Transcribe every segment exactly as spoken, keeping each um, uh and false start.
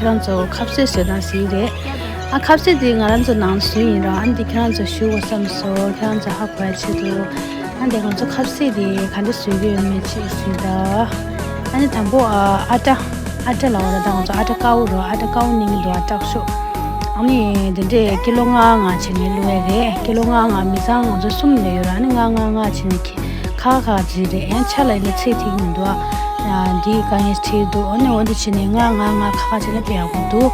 ཁྱེད་རང་ཚོ་ཁ་ཟས་བཟོས་དང་ཟིག་རེད། ཨ་ཁ་ཟས་དེ་ང་རང་ཚོ་ནང་བཟོས་ཡིན་ར། ཨ་འདི་ཁྱེད་རང་ཚོ་ཞུ་དགོས་བསམ་སོང་། ཁྱེད་རང་ཚོ་ཧ་གོ་ཡ་ཆེད་དུ། ཨ་འདི་ང་ཚོ་ཁ་ཟས་དེ་ག་འདྲ་བཟོས་ཀྱི་ཡོད་མེད་ཅིག་ཟིག་ད། ཨ་ནི་དང་པོ་ཨ་ཨ་ཏྲ། ཨ་ཏྲ་ལ་འོ་ར་ད་ང་ཚོ་ཨ་ཏྲ་དཀར་པོ་རོ། ཨ་ཏྲ་དཀར་པོ་ནི་འདུག་ཨ་དྲག་ཤོས། ཨ་ནི་དེ་འདྲས་ཀི་ལོ་ལྔ་ལྔ་བྱས་ནས་བླུགས་ཡ་རེད། ཀི་ལོ་ལྔ་ལྔ་མི་ཚང་ང་ཚོ་གསུམ་ལས་ཡོད་ར། ཨ་ནི་ལྔ་ལྔ་ལྔ་བྱས་ནས་ཁ་ཁ་ཁ་ཟིག་རེད། ཡང་ཆ་ལ་ཡིན་ན་ཚད་ཐིག་མི་འདུག་ཨ། འདི་དཀའ་ངལ་འཕྲད་འདུག་ཨ་ནི་འོ་འདི་བྱས་ནས་ལྔ་ལྔ་ལྔ་ཁ་ཁ་བྱས་ན་དཔེ་ཡག་པོ་འདུག་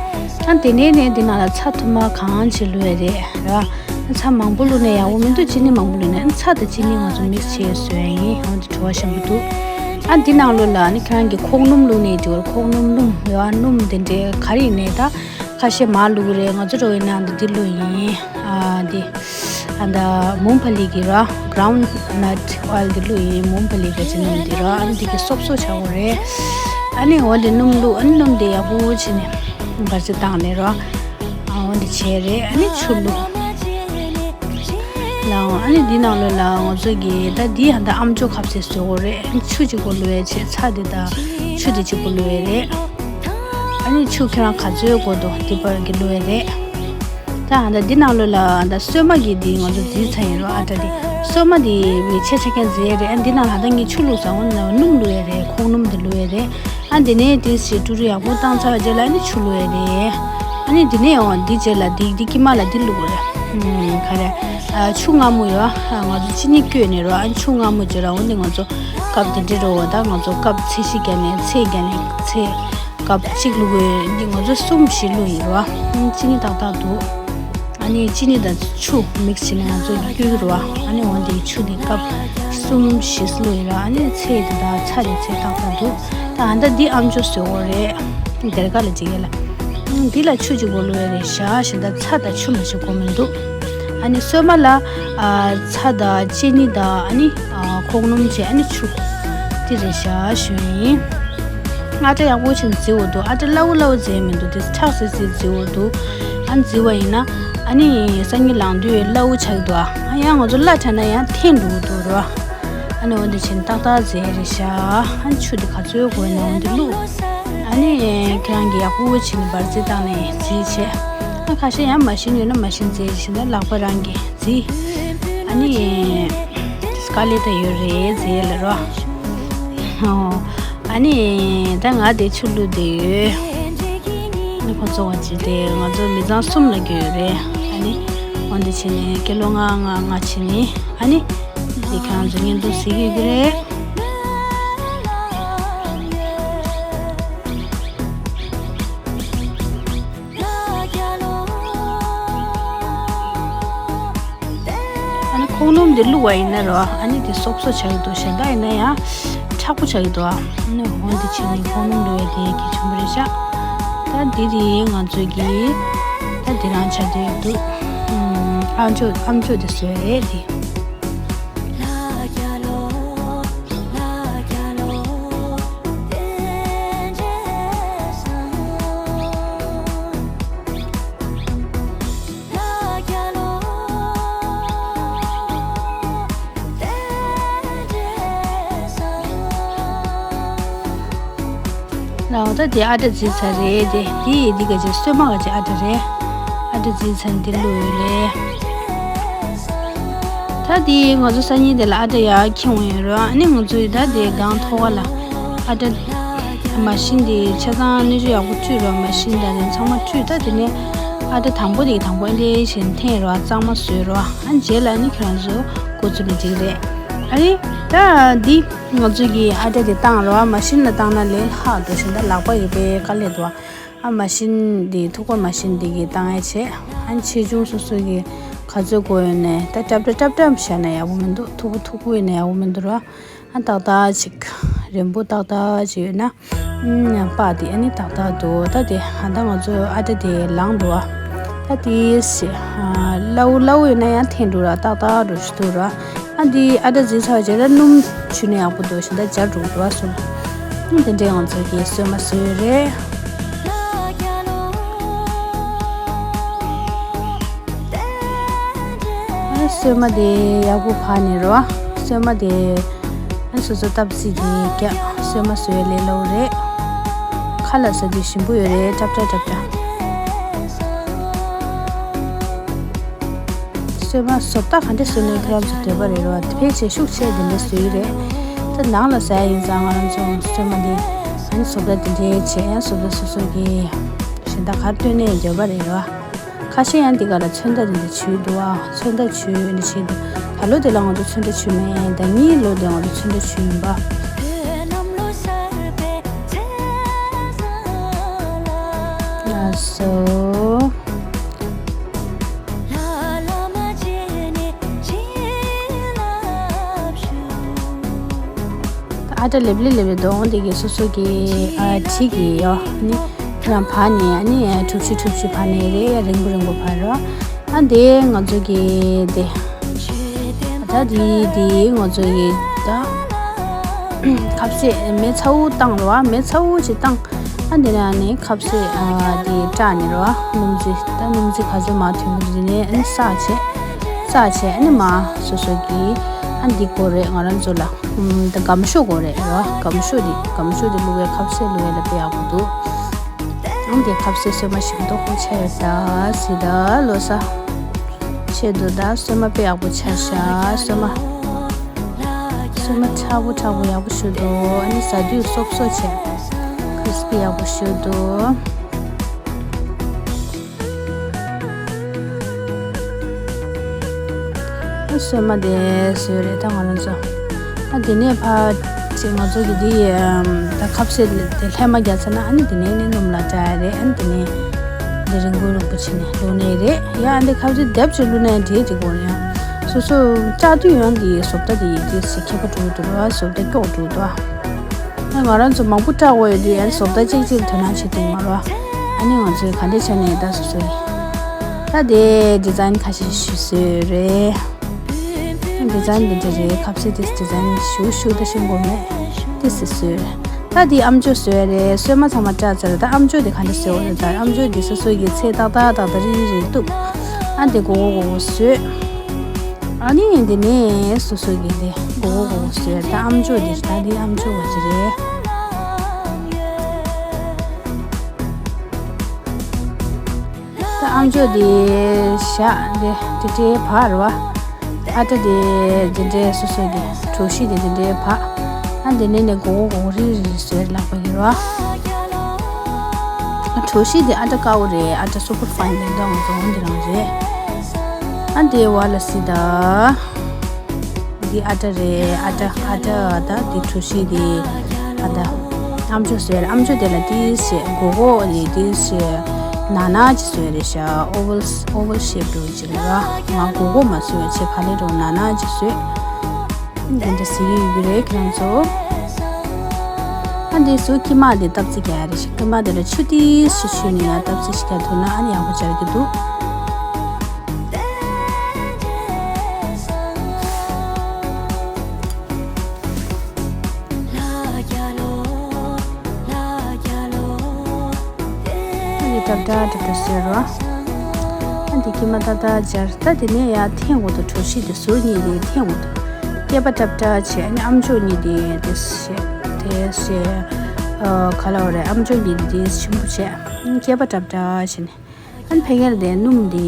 ཨ་དེ་ནས་ནས་འདི་ནང་ལ་ཚྭ་ཐུར་མ་གང་བྱས་བླུགས་ཡ་རེད་ར། ཚྭ་མང་པོ་བླུགས་ན་ཡག་པོ་མི་འདུག་ཅི་ནི་མང་པོ་བླུགས་ན། ཚྭ་དང་ཅི་ནི་ང་ཚོ་མིག་སི་བྱས་བཟོས་ཡ་ཡིན། འོ་འདི་བྲོ་བ་ཞིམ་པོ་འདུག་ཨ་འདི་ནང་ལོགས་ལ་ནི་ཁྱེད་རང་གི་ཁོག་སྣུམ་བླུགས་ནས་འགྲོ། ཁོག་སྣུམ་སྣུམ་ཡོད་ཨ། སྣུམ་དེ་འདྲའི་ག་རེ་ཡིན་ནའི་ད་ཁ་ཤས་མར་བླུགས་རེད། ང་ཚོ་འགྲོ་བའི་ནང་དུ་འདི་བླུགས་ཡིན། ཨ་འདི་ཨ་ད་མུང་ཕ་ལི་གི་ར། གྷ་རའུན་ཌི་ནཊ་ཨོ་ཡལ་འདི་བླུགས་ཡིན། མུང་ཕ་ལི་གི་ཅི་སྣུམ་འདི་ར། ཨ་ནི་འདི་གི་སོབ་སོབ་ཆགས་པོ་རེད། ཨ་ནི་འོ་འདི་སྣུམ་བླུགས། ཨ་ནི་སྣུམ་འདི་ཡག་པོ་བྱས་ནས་འབར་རྩི་བཏང་ནས་ར། ཨ་འོ་འདི་བྱས་རེད། ཨ་ནི་ཆུ་བླུགས། ལའང་ཨ་ནི་འདི་ནང་ལོགས་ལ་ང་ཚོ་གི་ད་འདི་ཧ་ད་ཨམ་ཅོག་ཁ་ཟས་བཟོ་དགོས་རེད། ཨ་ནི་ཆུ་གཅིག་པོ་བླུགས་ཡ་བྱས། ཚྭ་འདི་དང་ཆུ་འདི་གཅིག་པོ་བླུགས་ཡ་རེད། ཨ་ནི་ཆུ་ཁྱེད་རང་ག་ཚོད་དགོས་འདུག་འདི་བར་གྱི་བླུགས་ཡ་རེད། ད་ཧ་ད་འདི་ནང་ལོགས་ལ་ད་སོས་མ་གི་འདི་ང་ཚོ་བརྫིས་ཚར་ཡིན་རོ། ཨ་ཏྲ་འདི་སོས་མ་འདི་མི་ཆེ་ཆ་ཁན་བརྫིས་ཡ་རེད། ཨ་འདི་ནང་ཧ་ད་ངས་ཆུ་བླུགས་ཚར། འོ་ན་སྣུམ་བླུགས་ཡ་རེད། ཁོག་སྣུམ་འདི་བླུགས་ཡ་རེད། ཨ་འདི་ནས་དེ་ཞིག་ཀྲུ་ཀྲུ་ཡག་པོ་བཏང་ཚར་བ་རྗེས་ལ་ཨ་ནི་ཆུ་བླུགས་ཡ་རེད། ཨ་ནི་འདི་ནས་འོ་འདི་རྗེས་ལ་འདི་འདི་དཀྱིལ་མ་ལ་འདི་བླུགས་དགོས་རེད། ཨ་ག་རེ། ཨ་ཆུ་མངར་མོ་ཡོད། ཨ་ང་ཚོ་ཅི་ནི་བསྐོལ་ནས་རོ། ཨ་ཆུ་མངར་མོ་བརྗེས་ར། འོ་འདི་ང་ཚོ་ཀབ་འདི་འདྲི་རོ། ད་ང་ཚོ་ཀབ་ཚད་བཞི་བརྒྱབ་ནས་ཚད་བརྒྱབ་ནས་ཚད། ཀབ་གཅིག་བླུགས་དགོས། འདི་ང་ཚོ་གསུམ་བཞི་བླུགས་ཡིན་རོ། ཨ་ཅི་ནི་ཏག་ཏག་འདུག་ཨ་ནི་ཅི་ནི་དང་ཆུ་མིག་སི་བྱས་ནས་ང་ཚོ་བསྐོལ་གི་རེད་བ། ཨ་ནི་འོ་འདི་ཆུ་འདི་ཀབ་གསུམ་བཞི་བླུགས་ཡིན་ར། ཨ་ནི་ཚད་འདི་དང་ཚྭ་རེད། ཚད་ཏག་ཏག་འདུག་ད་ཨ་ད་འདི་ཨམ་ཅོག་བཟོ་དགོས་རེད། སྡེར་ཁ་ལ་འཇིགས་ཡ་ལ། འདི་ལ་ཆུ་གཅིག་པོ་བླུགས་ཡ་རེད་ཤག་ཞེ་ད་ཚྭ་དང་ཆུ་མ་གཅིག་པོ་མི་འདུག་ཨ་ནི་སོས་མ་ལ་ཨ་ཚྭ་དང་ཅི་ནི་དང་ཨ་ནི་ཨ་ཁོག་སྣུམ་བྱས། ཨ་ནི་ཆུ་དེ་རེད་ཤག་ཞུ་ཡིན། ཨ་ཏྲ་ཡག་པོ་ཆེན་བརྫིས་པོ་འདུག་ཨ་ཏྲ་སླ་བོ་སླ་བོ་བརྫིས་མི་འདུག་དེ་ཁྲག་སིལ་སིལ་བརྫིས་པོ་འདུག་ཨ་བརྫིས་པ་ཡིན་ན་ཨ་ནི་སང་ཉིན་ལངས་དུས་སླ་བོ་ཆགས་ཀྱི་འདུག་ཨ་ཡང་ང་ཚོ་སླ་དྲགས་ན་ཡང་འཐེན་འགྲོ་གི་འདུག་རེད་བ། ཨ་ནི་འོ་འདི་བྱས་ནས་ཏག་ཏག་བརྫིས་རེད་ཤག་ཨ་ནི་ཆུ་དེ་ག་ཚོད་དགོས་ན་འོ་འདི་བླུགས། ཨ་ནི་ཁྱེད་རང་གི་ཡག་པོ་བྱས་ནས་འབར་རྩི་བཏང་ནས་བརྫིས་བྱས། ཨ་ཁ་ཤས་ཡང་མ་ཤིན་ཡོད་ན་མ་ཤིན་བརྫིས་བྱས་ན་ལག་པ་རང་གིས་བརྫིས། ཨ་ནི་སྐ་ལེ་ད་ཡོད་རེད་བརྫིས་ལ་རོ། ཨོ། ཨ་ནི་ད་ང་དེ་ཆུ་བླུགས་བསྡད་ཡོད། ཨ་ནི་ཁོ་ཚོ་བ་ཅི་དེ་ང་ཚོ་མི་ཚང་གསུམ་ལ་རྒྱུ་ཡོད་རེད། ཨ་ནི་འོ་འདི་བྱས་ནས་ཀི་ལོ་ལྔ་ལྔ་ལྔ་བྱས་ནས་ཨ་ནི་འདི་ཁྱེད་རང་ཚོ་བརྙན་ཐུང་གཟིགས་ཡོད་ཀྱི་རེད། ཨ་ནི་ཁོག་སྣུམ་འདི་བླུགས་པ་ཡིན་ན་རོ། ཨ་ནི་འདི་སོབ་སོབ་ཆགས་ཀྱི་འདུག་གཞན་དག་ཡིན་ན་ཡང་མཁྲེགས་པོ་ཆགས་ཀྱི་འདུག་ཨ་ནི་འོ་འདི་བྱས་ནས་ཁོག་སྣུམ་བླུགས་ཡ་དེ་གལ་ཆེན་པོ་རེད་ཤག་ད་འདི་རེད་ང་ཚོའི་གི། ད་འདི་རང་ཆགས་བསྡད་འདུག་ཨམ་ཅོག་ཨམ་ཅོག་འདི་བཟོས་རེད་འདི། ལའོ་ད་དེ་ཨ་ཏྲ་བརྫིས་ཚར་རེད་དེ། དེ་ཡི་འདི་ག་ཅིག་སོས་མ་ག་ཅིག་ཨ་ཏྲ་རེད། ཨ་ཏྲ་བརྫིས་ཚར་འདི་བླུགས་ཡོད་ལེ། ད་དེ་ང་ཚོ་སང་ཉིན་དེ་ལ་ཨ་ཏྲ་ཡར་འཁྱེར་འོང་ཡོད་རོ། ཨ་ནི་ང་ཚོ་ཡི་ད་དེ་སྒང་ཐོག་ཁ་ལ་ཨ་ཏྲ་མ་ཤིན་དེ་ཆ་ཚང་སྣོད་བཅུད་ཡག་པོ་བཅུག་རོ། མ་ཤིན་དང་དེ་ཚང་མ་བཅུག་ད་དེ་ནས་ཨ་ཏྲ་དང་པོ་དེ་དང་པོ་ཨེ་འདྲ་བྱས་འཐེན་རོ། གཙང་མ་བཟོས་རོ། ཨ་རྗེས་ལ་ཨ་ནི་ཁྱེད་རང་ཚོ་འགོ་བཙུགས་ན་འགྲིག་རེད། ཨ་ནི་ད་འདི། ང་ཚོ་གི་ཨ་ཏྲ་དེ་བཏང་རོགས། མ་ཤིན་ལ་བཏང་ན་ལས་ལྷག་འདུག་ཤིན་ད་ལག་པ་གི་དཔེ་དཀའ་ལས་འདུག་ཨ་མ་ཤིན་དེ་ཐུག་པ་མ་ཤིན་དེ་གི་བཏང་ཡ་བྱས། ཨ་ཆེ་ཆུང་སོ་སོ་གི་ག་ཚོད་དགོས་ཡོད་ནས་ད་ཏྲབ་ཏྲ་ཏྲབ་ཏྲ་བཞག་ན་ཡག་པོ་མི་འདུག་ཐུག་པོ་ཐུག་པོ་ཡོད་ན་ཡག་པོ་མི་འདུག་ར། ཨ་ཏག་ཏག་ཅིག་རན་པོ་ཏག་ཏག་ཅིག་ཡོད་ན་ཨ་པ་དེ་ཨ་ནི་ཏག་ཏག་འདུག་ད་དེ་ཧ་ད་ང་ཚོ་ཨ་ཏྲ་དེ་ལངས་འདུག་ཨ། ད་དེ་སི་ཨ་སླ་བོ་སླ་བོ་ཡོད་ན་ཡང་འཐེན་འགྲོ་ར། ཏག་ཏག་འགྲོ་ཞིག་འདུག་ར། ཨ་འདི་ཨ་ཏྲ་བརྫིས་ཚར་རྗེས་ད་སྣུམ་བྱུགས་ན་ཡག་པོ་འདུག་ཤིན་ད་འཇའ་འགྲོ་འགྲོ་བ་སོང་། ཨ་དེ་འདྲའི་ང་ཚོ་གི་སོས་མ་བཟོས་ཡོད་རེད། ཨ་སོས་མ་དེ་ཡག་པོ་བག་ནས་རོ། སོས་མ་དེ་ཨ་སོ་སོ་སྟབས་གཅིག་དེ་རྒྱག་སོས་མ་བཟོས་ལས་སླ་བོ་རེད། ཁ་ལག་ཟ་དུས་ཞིམ་པོ་ཡོད་རེད། ཀྲབ་ཀྲབ་ཀྲབ་ཀྲབ། སོན་མ་བཟོ་ལྟ་ག་འདྲ་བཟོས་ནས་ཁྱེད་རང་ཚོ་འདོད་པ་རེད་རོ། དེ་ཕལ་ཆེར་ཤུགས་ཆེ་དེ་འདྲ་བཟོས་ཡི་རེད། ད་ནང་ལ་ཟ་ཡ་ཡིན་ཙང་ང་རང་ཚོ་སོན་མ་འདི་ཨ་ནི་བཟོ་ལྟ་དེ་འདྲའི་བྱས་ཡང་བཟོ་ལྟ་སོ་སོ་གི་གཞན་དག་གར་སྟོན་ནས་འདོད་པ་རེད་རོ། ཁ་ཤས་ཡང་འདི་ག་ལ་ཚོན་མདོག་འདི་འདྲ་བྱུགས་འདུག་ཨ། ཚོན་མདོག་བྱུགས་འདི་བྱས་འདུག་ད་ལོ་དེ་ལ་ང་ཚོ་ཚོན་ཁྲ་བྱུགས་མེད། ཟླ་གཉིས་ལོ་དེ་ང་ཚོ་ཚོན་ཁྲ་བྱུགས་ཡིན་པ། ལགས་སོ། ཨ་ཏྲ་ལེབ་ལེ་ལེབ་ལེ་གདོང་དེ་གི་སོ་སོ་གི་ཨ་གྲི་གི་ཡོ་ནི་ཁྱེད་རང་ཕར་ནས་ཨ་ནི་གྲུ་བཞི་གྲུ་བཞི་ཕར་ནས་རེད། ཡ་རིང་པོ་རིང་པོ་ཕར་རོ། ཨ་དེ་ང་ཚོ་གི་དེ་ད་དེ་དེ་ང་ཚོ་གི་ད་ཁ་ཟས་མེ་ཚ་བོ་བཏང་རོ། ཨ་མེ་ཚ་བོ་ཅིག་བཏང་། ཨ་འདི་ནས་ནི་ཁ་ཟས་ཨ་འདི་སྐྲག་ནི་རོ། ཨ་སྣུམ་འཛི་ད་སྣུམ་འཛི་ག་ཚོད་མ་ཐོན་གི་འདི་ནས་ཨ་ནི་བསགས་བྱས། བསགས་བྱས་ཨ་ནི་མ་སོ་སོ་གི་ཨ་འདི་དགོས་རེད། ང་རང་ཚོ་ལ་ཨམ་ད་སྒམ་ཤོག་དགོས་རེད་རོ། སྒམ་ཤོག་འདི་སྒམ་ཤོག་འདི་བླུགས་པའི་ཁ་ཟས་བླུགས་པའི་ལ་དཔེ་ཡག་པོ་འདུག་ཨ་འདི་ཁ་ཟས་སོན་མ་ཞིམ་མདོག་ཁ་པོ་ཆགས་ཡོད་ད། སི་ད་ལོ་ས་ཆེད་དུ་ད་སོན་མ་དཔེ་ཡག་པོ་ཆགས་ཤག་སོན་མ། སོན་མ་མཁྲེགས་པོ་མཁྲེགས་པོ་ཡག་པོ་ཞིག་འདུག་ཨ་ནི་ཟ་དུས་སོབ་སོབ་བྱས། ཀི་རིས་པི་ཡག་པོ་ཞིག་འདུག་ཨ་སོན་མ་དེ་བཟོས་རེད་ད་ང་རང་ཚོ། ཨ་དེ་ནས་ཕར་ཅིག་ང་ཚོ་གི་དེ་ད་ཁ་ཟས་དེ་ལྷན་མ་རྒྱག་ཚར་ན་ཨ་ནི་དེ་ནས་ནི་སྣུམ་ལ་བཀྲ་ཡ་རེད། ཨ་ནི་དེ་ནས་འདི་རིང་པོ་རིང་པོ་བྱས་ནས་བླུགས་ནས་རེད། ཡ་ཨ་འདི་ཁ་ཟས་རྡེབ་ཅིག་བླུགས་ནས་འདྲེས་དེ་དགོས་རེད། ཡང་སོ་སོ་བཀྲ་དུས་ཡང་འདི་བཟོ་ལྟ་དེ་ཡི་དེ་སི་ཁྱད་པར་འགྲོ་གི་འདུག་ར། བཟོ་ལྟ་སྐྱོག་འགྲོ་གི་འདུག་ཨ་ང་རང་ཚོ་མང་པོ་བཀྲ་དགོས་ཡོད་དུས་ཡང་བཟོ་ལྟ་གཅིག་གཅིག་དོ་སྣང་བྱེད་ཐུབ་མ་རེད། ཨ་ནི་ང་ཚོས་ག་འདྲས་བྱས་ནས་ད་སོ་སོ་ཡི་ད་དེ་ཌི་ཛའིན་ཁ་ཤས་ཤིག་བཟོས་རེད། ཌི་ཛའིན་འདི་འདྲ་རེད། ཁ་ཟས་དེ་ཌི་ཛའིན་ཞུ་ཞུ་ད་ཤེས་དགོས་མེད། དེ་སི་བཟོས་རེད། ད་དེ་ཨམ་ཅོག་བཟོས་རེད། སོན་མ་ཚང་མ་བཀྲ་ཚར་རེད། ད་ཨམ་ཅོག་དེ་ག་འདྲས་བཟོས་འོ་རེད། ད་ཨམ་ཅོག་དེ་སོ་སོ་ཡི་ཚད་ཏག་ཏག་ཏག་ཏག་རིལ་རིལ་རིལ་གཏུབ། ཨ་འདི་མགོ་བོ་མགོ་བོ་བཟོས། ཨ་ནི་འདི་ནས་སོ་སོ་གི་འདི་མགོ་བོ་མགོ་བོ་བཟོས། ད་ཨམ་ཅོག་འདི་ད་འདི་ཨམ་ཅོག་བ་ཅི་རེད། ད་ཨམ་ཅོག་འདི་བཞག་འདི་འདི་འདྲའི་བར་བ། ཨ་ཏྲ་འདི་འདི་འདྲའི་སོ་སོ་གི་གྲོ་ཞིབ་འདི་འདི་འདྲའི་བར། ཨ་འདི་ནས་ནས་མགོ་བོ་མགོ་བོ་རིལ་རིལ་བཟོས་ལག་པ་གི་ར། གྲོ་ཞིབ་འདི་ཨ་ཏྲ་དཀར་པོ་རེད། ཨ་ཏྲ་སུ་པར་ཕའིན་རེད། འདི་ང་ཚོ་འོང་འདི་རང་རེད། ཨ་འདི་བ་ལ་སི་ད། འདི་ཨ་ཏྲ་རེད། ཨ་ཏྲ་ཨ་ཏྲ་ད་འདི་གྲོ་ཞིབ་འདི་ཨ་ད། ཨམ་ཅོག་བཟོས་རེད། ཨམ་ཅོག་དེ་ལ་ཏིས་ཞེ་མགོ་སྐོར་ནི་ཏིས་ཞེ་ན་ན་ཅིག་བཟོས་རེད་ཤག་ཨོ་ཝལ་ཨོ་ཝལ་ཤེབ་འདྲ་ཅིག་ལ་ར། ང་མགོ་སྐོར་མ་བཟོས་པ་བྱས་ག་ལེར་འགྲོ་ན་ན་ཅིག་བཟོས། འདི་འདྲ་ཟེར་གྱི་ཡོད་ཀྱི་རེད་ཁྱེད་རང་ཚོ། ཨ་འདི་ཚོ་ཀི་མ་འདི་སྟབས་རྩིས་རྒྱག་ཡ་རེད་ཤག་ཀི་མ་འདི་ལ་ཆུ་ཏིས་ཞིག་བྱུགས་ནས་ཡང་སྟབས་རྩིས་ཞིག་རྒྱག་ཐུབ་ན་ཨ་ནི་ཡག་པོ་འབྱར་གྱི་འདུག་ཨ་ནི་ཏག་ཏག་ཏག་ཏག་བཟོས་རོགས། ཨ་འདི་ཀི་མ་ཏག་ཏག་སྦྱར། ད་དེ་ནས་ཡར་འཐེན་འོ་དོ། གྲོ་ཞིབ་དེ་ཟུར་གཉིས་དེ་འཐེན་འོ་དོ། སྐེད་པ་ཏག་ཏག་བྱས། ཨ་ནི་ཨམ་ཅོག་གཉིས་དེ་དེ་བྱས་དེ་བྱས། ཨ་ག་ལབ་དགོས་རེད། ཨམ་ཅོག་གཉིས་དེ་ཆེན་པོ་བྱས། ཨ་ནི་སྐེད་པ་ཏག་ཏག་བྱས་ནས། ཨ་ནི་ཕ་གིར་དེ་སྣུམ་དེ་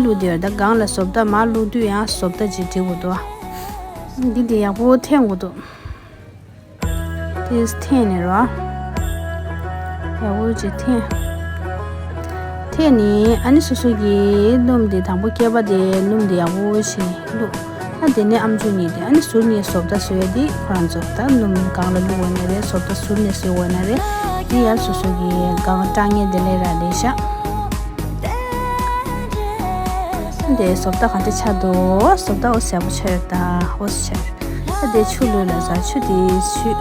བླུགས་དེ་ད་སྒང་ལ་བཟོ་ལྟ་མར་བླུགས་དུས་ཡང་བཟོ་ལྟ་ཅིག་སྒྲིག་དགོས་འདུག་འདི་འདི་ཡག་པོ་འཐེན་དགོས་འདུག་དེ་འཐེན་ནས་རོ། ཡག་པོ་ཅིག་འཐེན། འཐེན་ནས་ཨ་ནི་སོ་སོ་གི་སྣུམ་དེ་དང་པོ་སྐེད་པ་དེ་སྣུམ་དེ་ཡག་པོ་ཞིག་བླུགས། ཨ་དེ་ནས་ཨམ་ཅོག་གཉིས་དེ་ཨ་ནི་ཟུར་གཉིས་བཟོ་ལྟ་བཟོས་དེ་ཁོ་རང་ཚོ་ད་སྣུམ་སྒང་ལ་བླུགས་འོ་ན་རེད། བཟོ་ལྟ་ཟུར་ནས་བཟོས་འོ་ན་རེད། དེ་ཡང་སོ་སོ་གི་སྒང་སྐྲག་ཉེ་དེ་ལས་ར་ལས་ཤག་འདི་བཟོ་ལྟ་ག་འདྲ་ཆགས་འདུག་བཟོ་ལྟ་འོ་ཟེར་པོ་ཆགས་ཡོད་ད། འོ་ཟེར་ཆགས་ཡོད། ད་དེ་ཆུ་བླུགས་ལ་ཟ། ཆུ་དེ་བཞུས།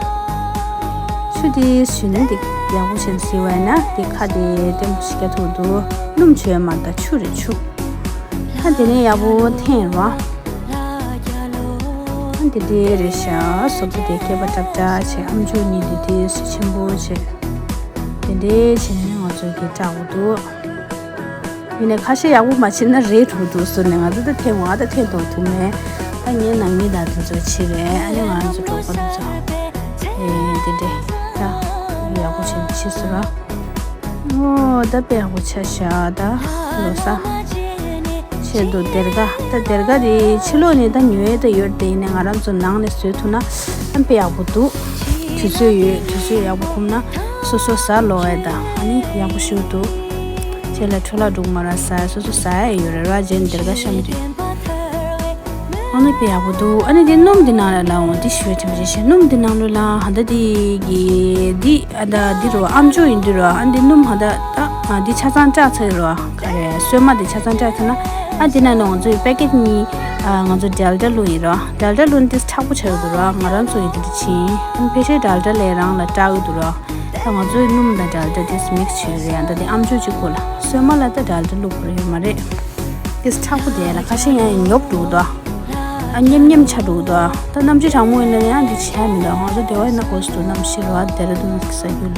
ཆུ་དེ་བཞུས་ནས་འདི་ཡག་པོ་བྱས་ནས་ཟས་པ་ཡིན་ན་དེ་ཁ་དེ་བརྟན་པོ་ཞིག་རྒྱག་ཐུབ་འདུག་སྣུམ་བྱས་མ་ད་ཆུ་རེད་ཆུ། ད་དེ་ནས་ཡག་པོ་འཐེན་རོགས། ད་དེ་དེ་རེད་ཤག་བཟོ་ལྟ་དེ་སྐེད་པ་ཏག་ཏག་བྱས། ཨམ་ཅོག་གཉིས་དེ་དེ་ཆེན་པོ་བྱས། དེ་འདྲས་བྱས་ནས་ང་ཚོ་གི་སྐྲག་འོ་འདུག་ཡིན་ནའི་ཁ་ཤས་ཡག་པོ་མ་བྱས་ན་རལ་འགྲོ་འདུག་ཟེར་ནས་ང་ཚོ་ད་འཐེན་འོ་ད་འཐེན་ཐུབ་ཐུབ་མེད། ད་ངའི་ནང་མི་དང་དེ་ཚོ་བྱས་པས་ཨ་ནི་ང་ཚོ་གྲོགས་པོ་དེ་ཚོ་ཨེ་དེ་འདྲས་ད་ ཡག་པོ་བྱས་ནས་ཕྱིས་སོང་ར། ཨོ་ད་དཔེ་ཡག་པོ་ཆགས་ཤག་ད་ལོ་གསར་ཆེད་དུ་སྡེར་ཁ། ད་སྡེར་ཁ་དེ་ཕྱི་ལོགས་ནས་ད་ཉོས་ད་ཡོད་དེ། ཡིན་ནའི་ང་རང་ཚོ་ནང་ནས་བཟོས་ཐུབ་ན་ཨ་དཔེ་ཡག་པོ་འདུག་དུས་ཚོད་ཡོད། དུས་ཚོད་ཡག་པོ་ཁོམ་ན་སོ་སོ་ཟ་ལོ་ཨེ། ད་ཨ་ནི་ཡག་པོ་ཞིག་འདུག་ཁྱེད་ལ་འཕྲོ་བརླག་འགྲོ་གི་མ་རེད། ཟ་སོ་སོ་ཟ་ཡ་ཡོད་རེད་ར། རྗེས་སྡེར་ཁ་བཤམས་དུས། ཨ་ནི་དཔེ་ཡག་པོ་འདུག་ཨ་ནི་དེ་སྣུམ་དེ་ནང་ལ་ལ་འོང་དེ་ཞུ་དྲན་རེ་བྱས། སྣུམ་དེ་ནང་ལོ་ལ་ཧ་ད་དེ་གི་འདི་ཨ་ད་འདི་རོ་ཨམ་ཅོག་ཡིན་དུས་རོ། ཨ་འདི་སྣུམ་ཧ་ད་ད་ཨ་འདི་ཆ་ཚང་བཀྲག་ཚར་རོ། ག་རེ་སོན་མ་འདི་ཆ་ཚང་བཀྲག་ཚར་ན་ཨ་འདི་ནང་ལ་ང་ཚོའི་པེ་ཀེཊ་གཉིས་ཨ་ང་ཚོ་ཌེལ་ཊ་བླུགས་ཡིན་རོ། ཌེལ་ཊ་བླུགས་ན་དེ་མཁྲེགས་པོ་ཆགས་ཡོད་དུ་རོ། ང་རང་ཚོ་ཡིན་དུས་ཕྱིན་ཨ་ཕལ་ཆེར་ཌེལ་ཊ་ལས་རང་ལ་བཀྲག་ཡོད་དུ་རོ། ད་ང་ཚོའི་སྣུམ་དང་ཌེལ་ཊ་དེ་མིག་སི་བྱས་རེད། ཨ་ད་དེ་ཨམ་ཅོག་གཅིག་པོ་ལ་སོན་མ་ལ་ད་ཌེལ་ཊ་བླུགས་དགོས་ཡོད་མ་རེད། ཏིས་མཁྲེགས་པོ་དེ་ལ་ཁ་ཤས་ཡང་ཉོབ་འགྲོ་གི་འདུག་ཨ་ཉེམ་ཉེམ་ཆགས་འགྲོ་གི་འདུག་ད་སྣུམ་ཅི་གྲང་མོ་ཡིན་ན་ཡང་འདི་བྱས་མི་འདུག་ང་ཚོ་སྡེ་བ་ཡིན་ན་གོ་སུ་འདུག་གནམ་གཤིས་རོ། ཨ་ལྡེ་ར་ལྡུན་གྱི་ས་རྒྱུད་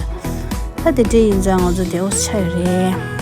ལ་ད་དེ་འདྲས་ཡིན་ཙང་ང་ཚོ་སྡེ་བ་ཆགས་ཡོད་རེད།